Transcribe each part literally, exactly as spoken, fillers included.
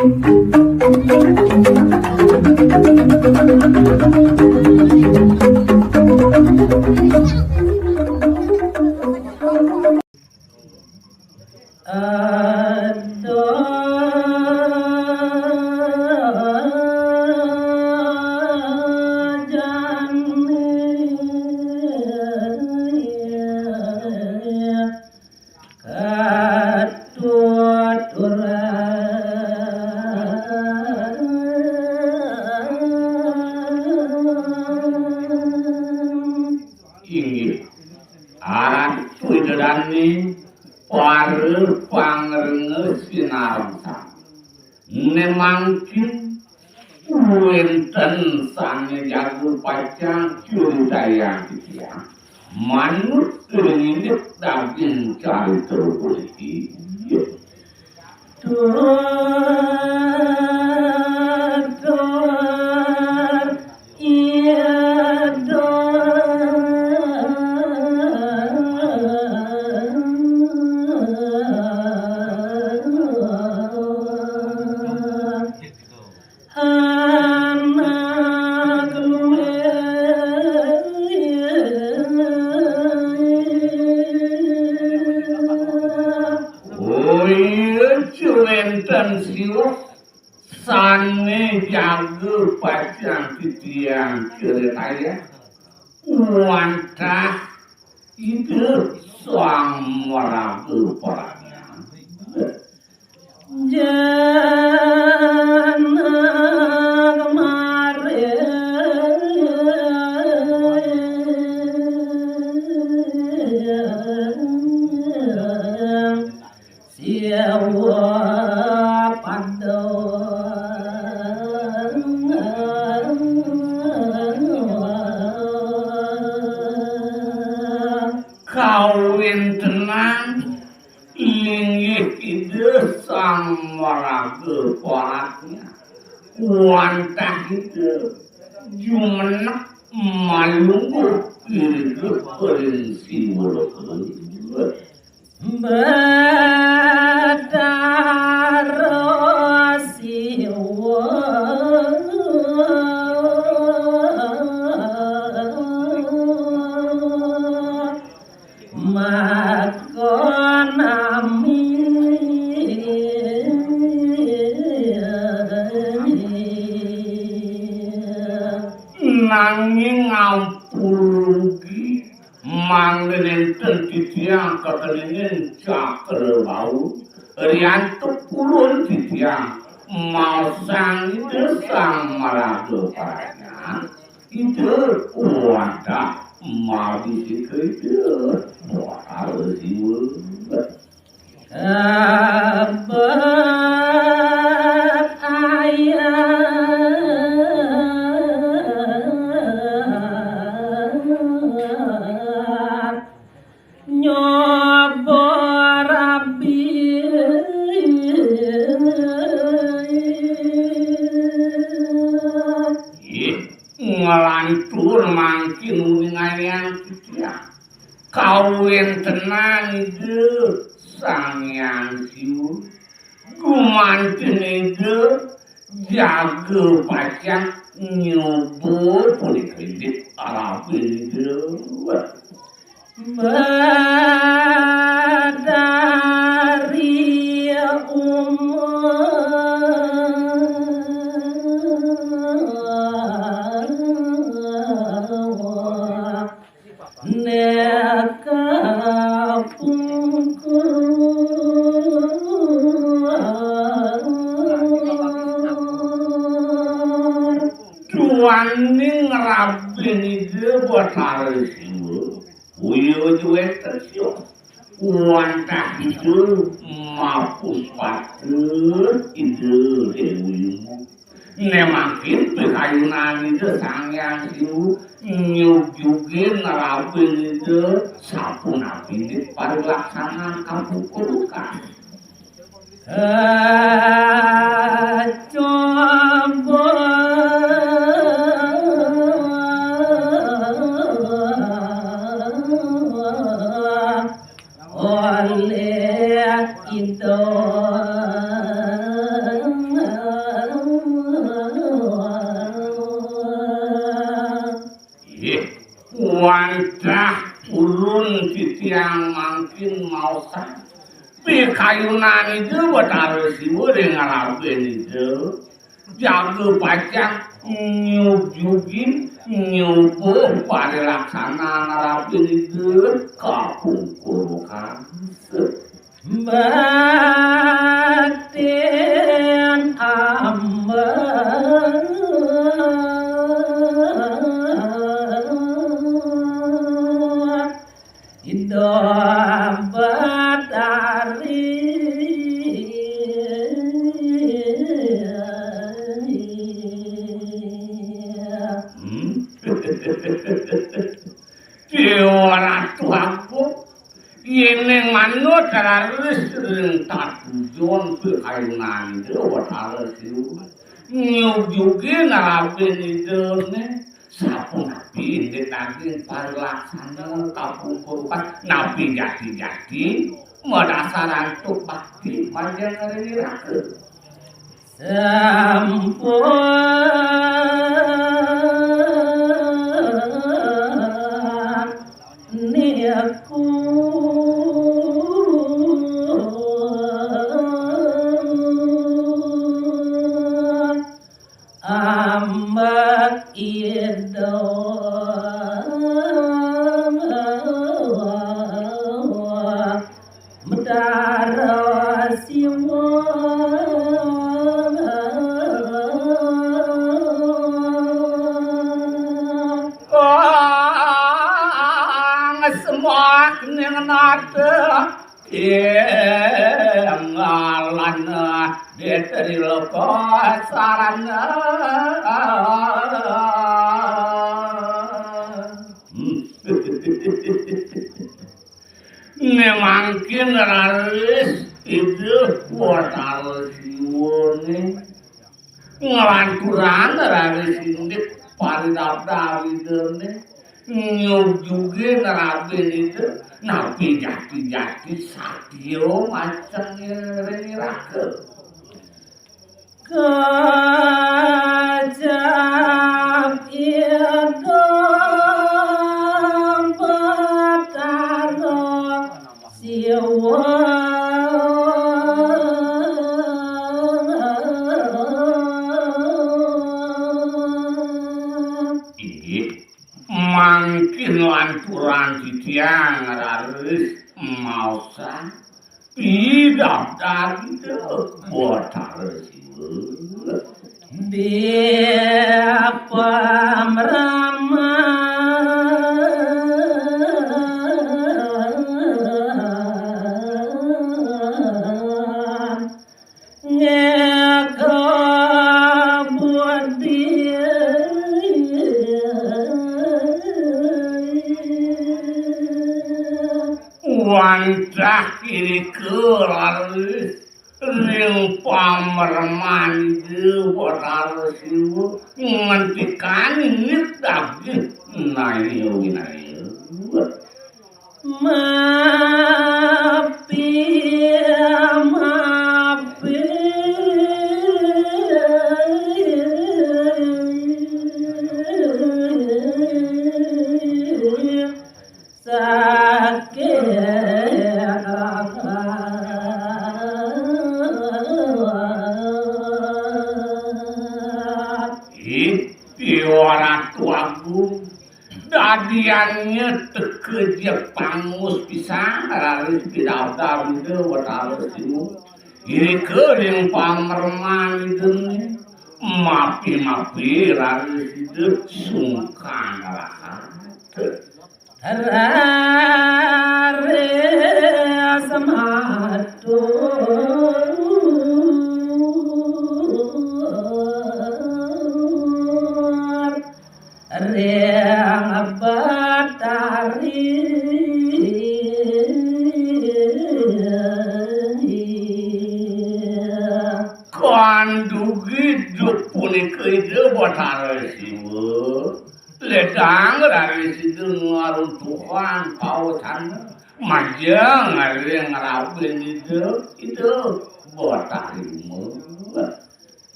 Inggih, Ratu Ida Dané para pangrenges sinareng sami. Né mangkin wénten sané jago pacang curitayang titiang manut ring indik daging carita puniki. Oh iya, cuwénten siwuh sané jaga pacang titiang critayang. Wantah Ida Sang Maraga Parahyangan. Jana kemarin Siwa pada kawéntenan linggih Ida Sang Maraga Parahyangan. Wantah Ida jumeneng malungguh irika ring Siwa Loka. Betara Siwa maka nami. Nanging ampun rugi, mangda nénten titiang kakeningin cakra bau, riantuk purun titiang maosang Ida Sang Maraga Parahyangan. Ida, wadah, mabisika Ida, Batara Siwa. Abet ayah nyoba rabi. Ih, nglantur mangkin uningayang titiang. Kawéntenan Ida Sang Hyang Siwa, gumanten Ida jaga pacang nyoba punika indik arabin Ida. Badari umur neka pungkur. Duaning ngrabin Ida Batara Siwa, uya juwéten siwa. Wantah Ida mapus patut Ida Déwi Uma. Né mangkin pikayunan Ida Sang Hyang Siwa nyugjugin ngrabin Ida sapunapi parilaksanan kapungkurukan. Coba oleh Ida. Kayunan Ida Batara Siwa ring ngrabin Ida. Jaga pacang nyujugi, nyubuh parilaksana ngrabin Ida kapungkur kangse. Baktin ambek Ida Batari. Hmm? Déwa Ratu Agung, yéning manut raris ring tatujon pikayunan Ida Batara Siwa, nyujugi ngrabin Idané, sapunapi indik daging parilaksana kapungkuran, napi jati-jati madasar antuk bakti majeng ring iraga. Sampun niku ambek Ida Batara Siwa. Kang semak ning nata ing ngalana di triloka sarana. Hmm. Né mangkin raris Ida Batara Siwané nglanturang raris indik paridabdab Idané, nyujugi ngrabin Ida, napi jati-jati satia majeng ring iraga. Kecap Ida Batara Siwa. Inggih, mangkin lanturang titiang raris maosang pidabdab Ida Batara Siwa. Di pamraman ngeka budi. Wantah irika raris ring pamraman Ida Batara Siwa ngentikan indik daging naya winaya. Mapi, mapi. Sakit. Ih, Déwa Ratu Agung, dadiannya teka ja pangus pisan raris pidabdab Ida Batara Siwa. Irika ring pamraman Ida, mapi-mapi raris Ida sungkan rahat. Raris matur ring Batari. Kandugi duk punika Ida Batara Siwa. Ledang raris Ida ngaruntuhang paosan. Majeng ring ngrabin Ida, Ida Batari.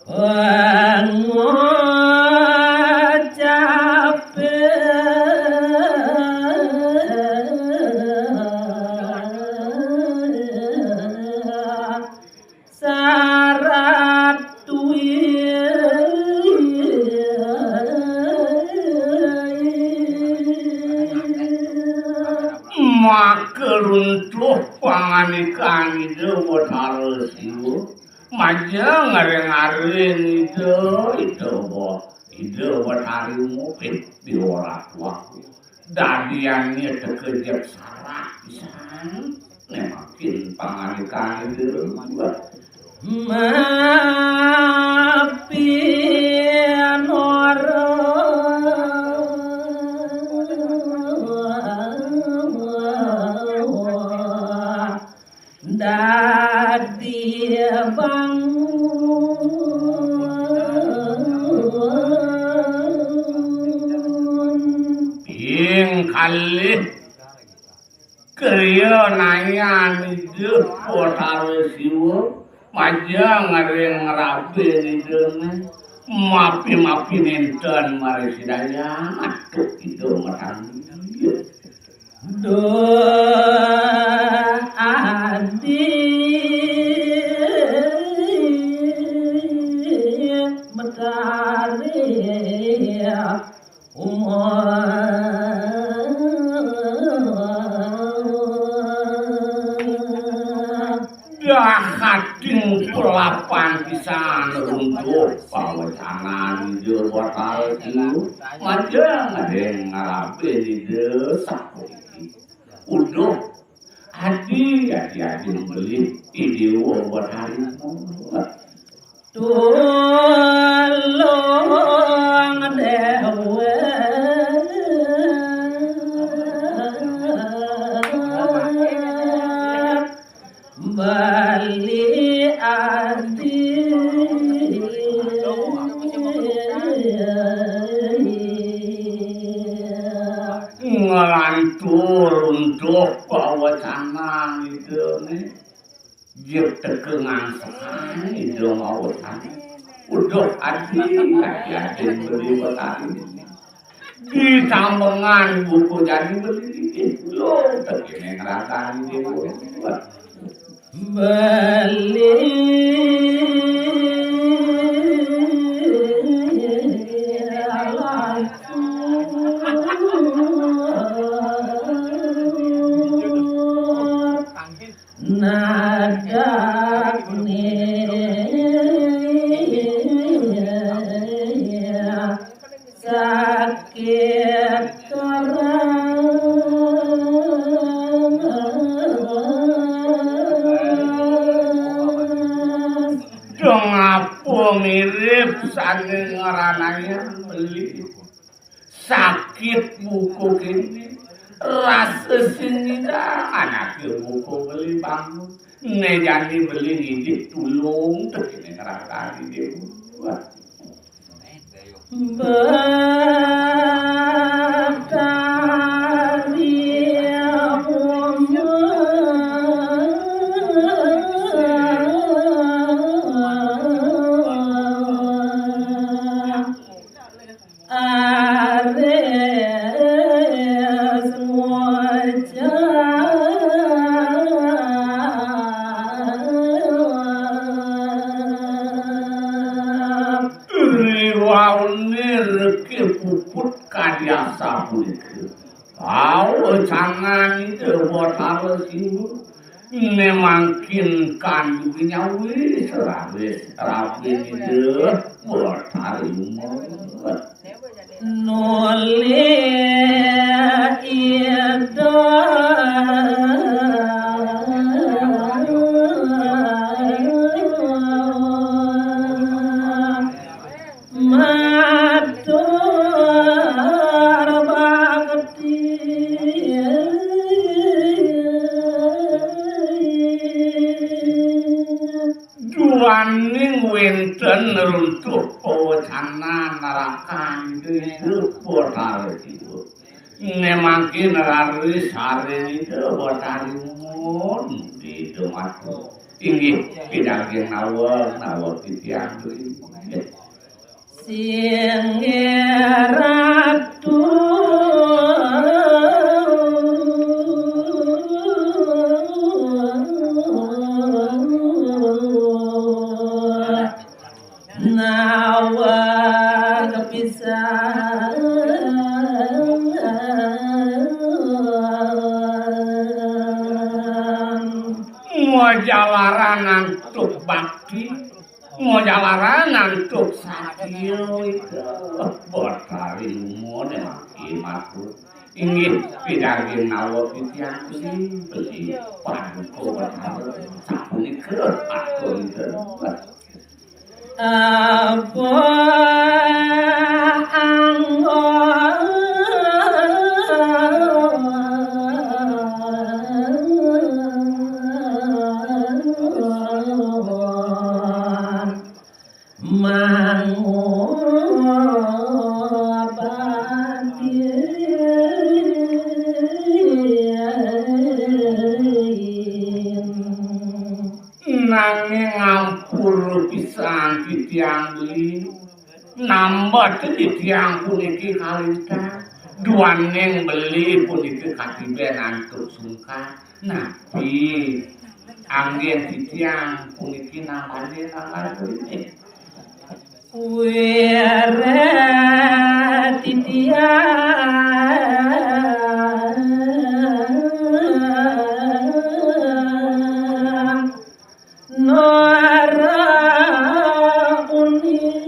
Pangucapin. Ngareng-ngareng Ida, Ida Wa-, Ida Watari Mupit di ora tuaku. Dadiannya tekejep sarak pisan. Nemakin panganikan Ida. Mapi nora dadi bangun. Ing kalih kriya nayan Ida Batara Siwa, majeng ring ngrabe Idane. Mapi-mapi nenten marisi daya, aduh Ida matanggi. Duh adi Betari umur. Dahating pelapan pisan runtuh pawecanan Ida Batara Siwa. Majeng ring ngrabe Ida sapuniki. Uduh, adi, adi, adi beli, Ida Batari. Tulung dewe beli adi. Nglantur untuk pawecanan Idane. Jek teka ngangsekan Ida mawetan. Uduh adi, adi, adi beli Batari. Ditambengan buku jadi beli. Lo tekene ngrasani dewa. Beli langsung. Nadak ni sakit keras. Dong apa mirip saking ngeranaya beli. Sakit buku kene. Rasa sing ngidangan ake buku beli bangun. Ne jani beli ngidik tulung tekene ngrasani dewa. Batari umur. Ares wajah. Riwaune reke puput kadi asapunika. Pawecanan Ida Batara Siwa. Ne mangkin kandugi nyawis rawis rabin Ida Batari Umur. Nolih Ida matur bakti. Duaning wenten runtuh pawecanan narakan Ida Batara Siwa. Ne mangkin raris sareng Ida Batari Umur. Ida matur. Inggih, pidaging naweg, naweg titiang beli. Singgih Ratu. Naweg pisan. Majalaran antuk bakti. Ngojalaran antuk sakieu itu. Betari umur yang makin matu. Inggih pidargin nawa titiang beli, beli paduka Betara sapunika atur itu. Apa anggon mangobatin. Nanging ampura pisan titiang beli. Nambet titiang puniki kalintang. Duaning beli puniki katiben antuk sungkan. Napi anggen titiang puniki nambane nambet beli. Wiréh titiang nara uning.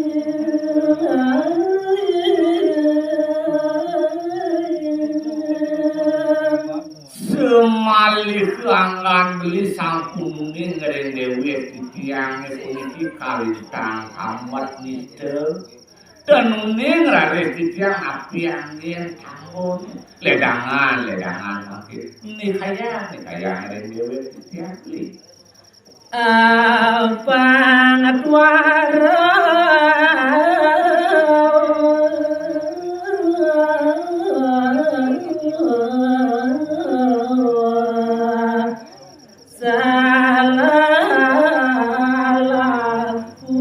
Semalih anggan beli sampun uning ring déwék titiangé puniki kalintang tambet nista. Tan uning raris titiang napi anggén tambet. Ledangan, ledangan mangkin. Nikayang, nikayang ring déwék titiang beli. Apang tuara salah laku.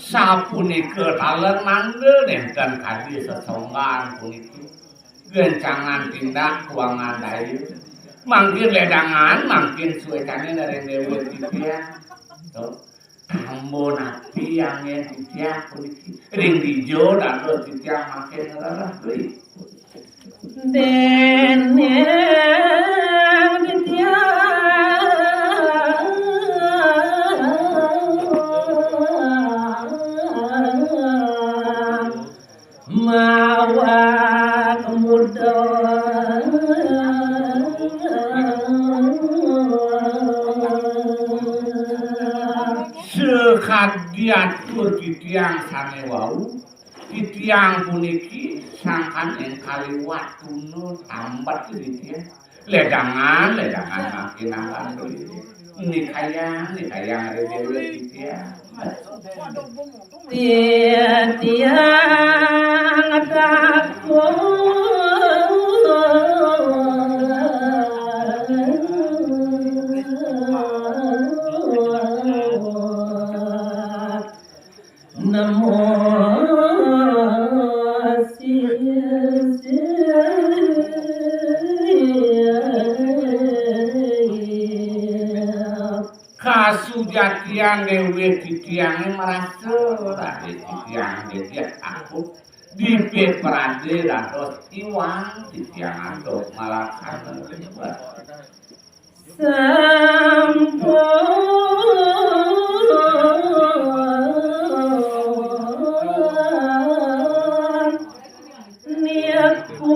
Sapunika taler mangda nénten kadi sesonggan puniki. Gencangan tindak kuangan daya. Mangkin ledangan, mangkin suécané ring déwék titiang. Tuh. Tambet napi anggén titiang puniki. Ring dija dados titiang mangkin ngrereh beli. Déning titiang mawak muda. Sakadi atur titiang sané wau, titiang puniki sangkan engkaliwat tuna tambet titiang. Ledangan, ledangan mangkin anggan beli. Nikayang, nikayang ring déwék titiang. Titiang takut nemu sisih. Kasujatian déwék titiangé marasa raris titiang dédé takut dipipradé dados iwang titiang antuk malaksana. Sampun niku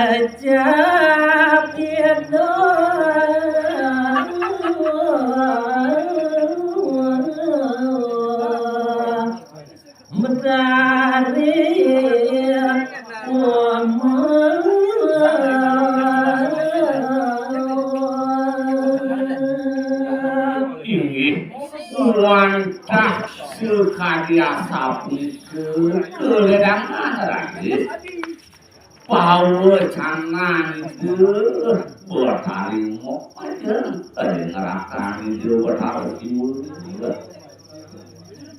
kocap ida. Medari wama. Inggih, wantah sakadi asapunika kaledangan raris. Pawecanan itu bertarimo aja dari ngerakan itu bertarimo.